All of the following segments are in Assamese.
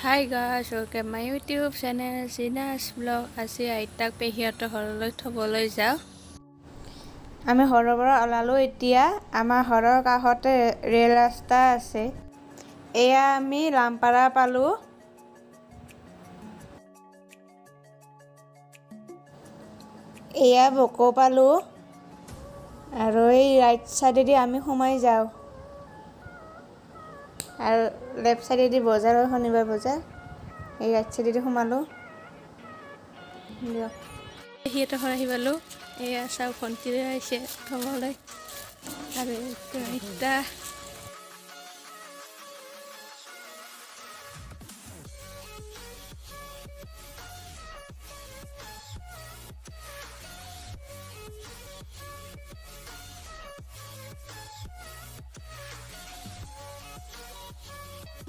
Hi guys, welcome my YouTube channel Jina's Vlog. আজি আইতাক পেহীহঁতৰ ঘৰলৈ থ'বলৈ যাওঁ। আমি ঘৰৰ পৰা ওলালোঁ এতিয়া। আমাৰ ঘৰৰ কাষতে ৰেল ৰাস্তা আছে। এয়া আমি লামপাৰা পালোঁ। এয়া বকো পালোঁ আৰু এই ৰাইট চাইডেদি আমি সোমাই যাওঁ আৰু লেফ্ট চাইডেদি বজাৰ হয়, শনিবাৰ বজাৰ। এই ৰাইট চাইডেদি সোমালোঁ দিয়ক। পেহীহঁতৰ ঘৰ আহি পালোঁ। এয়া চাওঁ, ভণ্টিৰে আহিছে থ'বলৈ আৰু এইটো আইতা।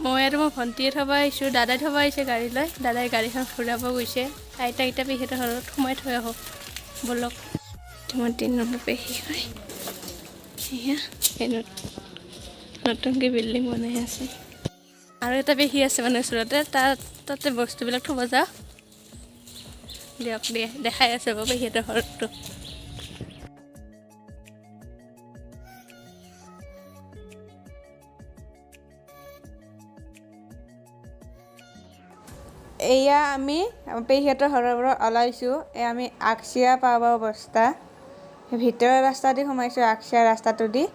মই আৰু মোৰ ভণ্টিয়ে থ'ব আহিছোঁ। দাদাই থ'ব আহিছে গাড়ী লৈ। দাদাই গাড়ীখন ঘূৰাব গৈছে। আইতাক এতিয়া পেহীহঁতৰ ঘৰত সোমাই থৈ আহোঁ ব'লক। তোমাৰ 3 নম্বৰ পেহী হয়। এয়া এই নতুনকৈ বিল্ডিং বনাই আছে। আৰু এটা পেহী আছে মানে ওচৰতে, তাতে বস্তুবিলাক থ'ব যাওঁ দিয়ক। দিয়ে দেখাই আছে বাৰু পেহীহঁতৰ ঘৰটো। এয়া আমি পেহীহঁতৰ ঘৰৰ পৰা ওলাইছোঁ। এই আমি আগচিয়া পাব অৱস্থা। ভিতৰৰ ৰাস্তা দি সোমাইছোঁ, আগচিয়া ৰাস্তাটো দি।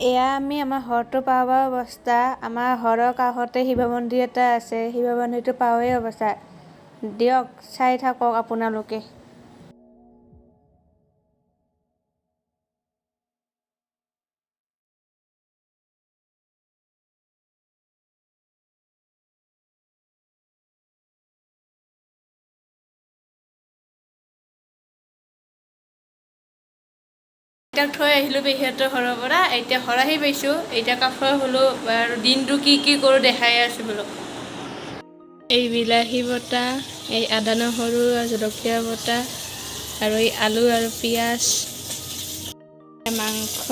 এয়া আমি আমাৰ ঘৰটো পাব অৱস্থা। আমাৰ ঘৰৰ কাষতে শিৱ মন্দিৰ এটা আছে। শিৱ মন্দিৰটো পাওঁৱেই অৱস্থা দিয়ক। চাই থাকক আপোনালোকে। আইতাক থৈ আহিলোঁ পেহীহঁতৰ ঘৰৰ পৰা। এতিয়া ঘৰ আহি পাইছোঁ। এতিয়া কাপোৰ ধুলোঁ আৰু দিনটো কি কি কৰোঁ দেখাই আছোঁ বোলো। এই বিলাহী বটা, এই আদা নহৰু আৰু জলকীয়া বটা আৰু এই আলু আৰু পিঁয়াজ, মাংস।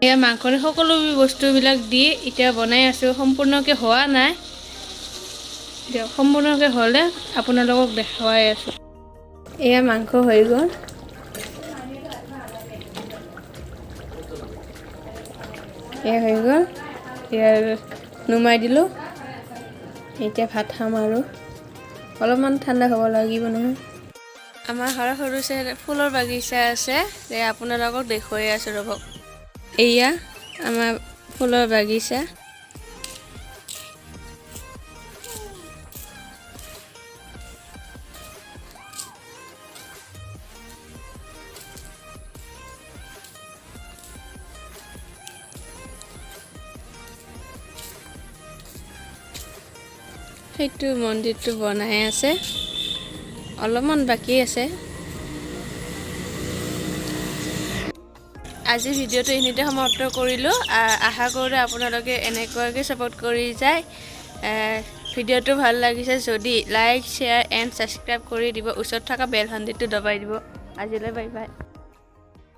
এয়া মাংস সকলো বস্তুবিলাক দি এতিয়া বনাই আছোঁ। সম্পূৰ্ণকৈ হোৱা নাই দিয়ক। সম্পূৰ্ণকৈ হ'লে আপোনালোকক দেখুৱাই আছোঁ। এয়া মাংস হৈ গ'ল। এয়া হৈ গ'ল। এয়া নুমাই দিলোঁ। এতিয়া ভাত খাম আৰু অলপমান ঠাণ্ডা হ'ব লাগিব নহয়। আমাৰ ঘৰৰ সৰু ফুলৰ বাগিচা আছে। এই আপোনালোকক দেখুৱাই আছোঁ, ৰ'ব। এয়া আমাৰ ফুলৰ বাগিচা। সেইটো মন্দিৰটো বনাই আছে, অলপমান বাকী আছে। আজি ভিডিঅ'টো এইখিনিতে সমাপ্ত কৰিলোঁ। আশা কৰোঁ আপোনালোকে এনেকুৱাকৈ ছাপোৰ্ট কৰি যায়। ভিডিঅ'টো ভাল লাগিছে যদি লাইক, শ্বেয়াৰ এণ্ড ছাবস্ক্ৰাইব কৰি দিব। ওচৰত থকা বেল ঘণ্টিটো দবাই দিব। আজিলৈ বাই বাই।